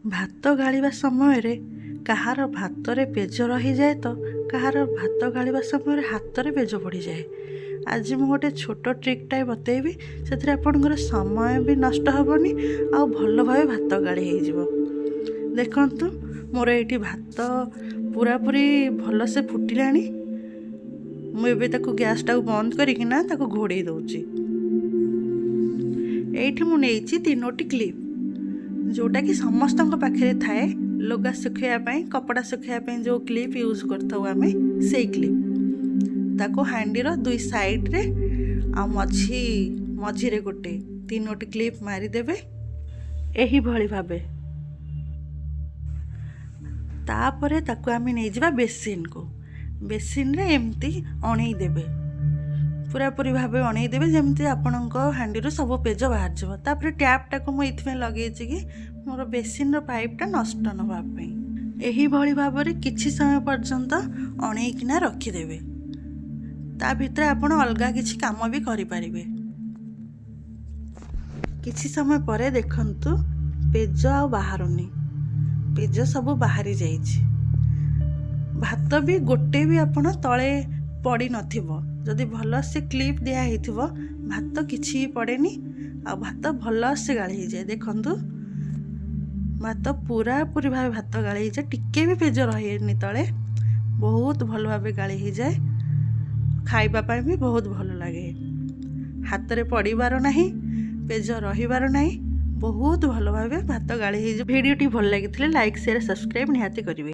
ଭାତ ଗାଳିବା ସମୟରେ କାହାର ଭାତରେ ପେଜ ରହିଯାଏ ତ କାହାର ଭାତ ଗାଳିବା ସମୟରେ ହାତରେ ପେଜ ପଡ଼ିଯାଏ। ଆଜି ମୁଁ ଗୋଟେ ଛୋଟ ଟ୍ରିକ୍ଟାଏ ବତେଇବି। ସେଥିରେ ଆପଣଙ୍କର ସମୟ ବି ନଷ୍ଟ ହେବନି ଆଉ ଭଲ ଭାବେ ଭାତ ଗାଳି ହେଇଯିବ। ଦେଖନ୍ତୁ, ମୋର ଏଇଠି ଭାତ ପୁରାପୁରି ଭଲସେ ଫୁଟିଲାଣି। ମୁଁ ଏବେ ତାକୁ ଗ୍ୟାସ୍ଟାକୁ ବନ୍ଦ କରିକିନା ତାକୁ ଘୋଡ଼େଇ ଦେଉଛି। ଏଇଠି ମୁଁ ନେଇଛି ତିନୋଟି କ୍ଲିପ୍, ଯେଉଁଟାକି ସମସ୍ତଙ୍କ ପାଖରେ ଥାଏ। ଲୁଗା ଶୁଖାଇବା ପାଇଁ, କପଡ଼ା ଶୁଖାଇବା ପାଇଁ ଯେଉଁ କ୍ଲିପ୍ ୟୁଜ୍ କରିଥାଉ ଆମେ, ସେଇ କ୍ଲିପ୍। ତାକୁ ହାଣ୍ଡିର ଦୁଇ ସାଇଡ଼୍ରେ ଆଉ ମଝିରେ ଗୋଟେ ତିନୋଟି କ୍ଲିପ୍ ମାରିଦେବେ ଏହିଭଳି ଭାବେ। ତାପରେ ତାକୁ ଆମେ ନେଇଯିବା ବେସିନ୍କୁ। ବେସିନ୍ରେ ଏମିତି ଅଣେଇ ଦେବେ, ପୁରାପୁରି ଭାବେ ଅଣେଇ ଦେବେ, ଯେମିତି ଆପଣଙ୍କ ହାଣ୍ଡିରୁ ସବୁ ପେଜ ବାହାରିଯିବ। ତାପରେ ଟ୍ୟାପ୍ଟାକୁ ମୁଁ ଏଇଥିପାଇଁ ଲଗେଇଛି କି ମୋର ବେସିନ୍ର ପାଇପ୍ଟା ନଷ୍ଟ ନ ହେବା ପାଇଁ। ଏହିଭଳି ଭାବରେ କିଛି ସମୟ ପର୍ଯ୍ୟନ୍ତ ଅଣେଇକିନା ରଖିଦେବେ। ତା ଭିତରେ ଆପଣ ଅଲଗା କିଛି କାମ ବି କରିପାରିବେ। କିଛି ସମୟ ପରେ ଦେଖନ୍ତୁ, ପେଜ ଆଉ ବାହାରୁନି, ପେଜ ସବୁ ବାହାରି ଯାଇଛି। ଭାତ ବି ଗୋଟେ ବି ଆପଣ ତଳେ ପଡ଼ିନଥିବ। ଯଦି ଭଲସେ କ୍ଲିପ୍ ଦିଆ ହେଇଥିବ, ଭାତ କିଛି ବି ପଡ଼େନି ଆଉ ଭାତ ଭଲସେ ଗାଳି ହେଇଯାଏ। ଦେଖନ୍ତୁ, ଭାତ ପୁରାପୁରି ଭାବେ ଭାତ ଗାଳି ହେଇଯାଏ, ଟିକେ ବି ପେଜ ରହେନି ତଳେ। ବହୁତ ଭଲ ଭାବେ ଗାଳି ହେଇଯାଏ। ଖାଇବା ପାଇଁ ବି ବହୁତ ଭଲ ଲାଗେ। ହାତରେ ପଡ଼ିବାର ନାହିଁ, ପେଜ ରହିବାର ନାହିଁ, ବହୁତ ଭଲ ଭାବେ ଭାତ ଗାଳି ହେଇଯିବ। ଭିଡ଼ିଓଟି ଭଲ ଲାଗିଥିଲେ ଲାଇକ୍, ସେୟାର, ସବସ୍କ୍ରାଇବ୍ ନିହାତି କରିବେ।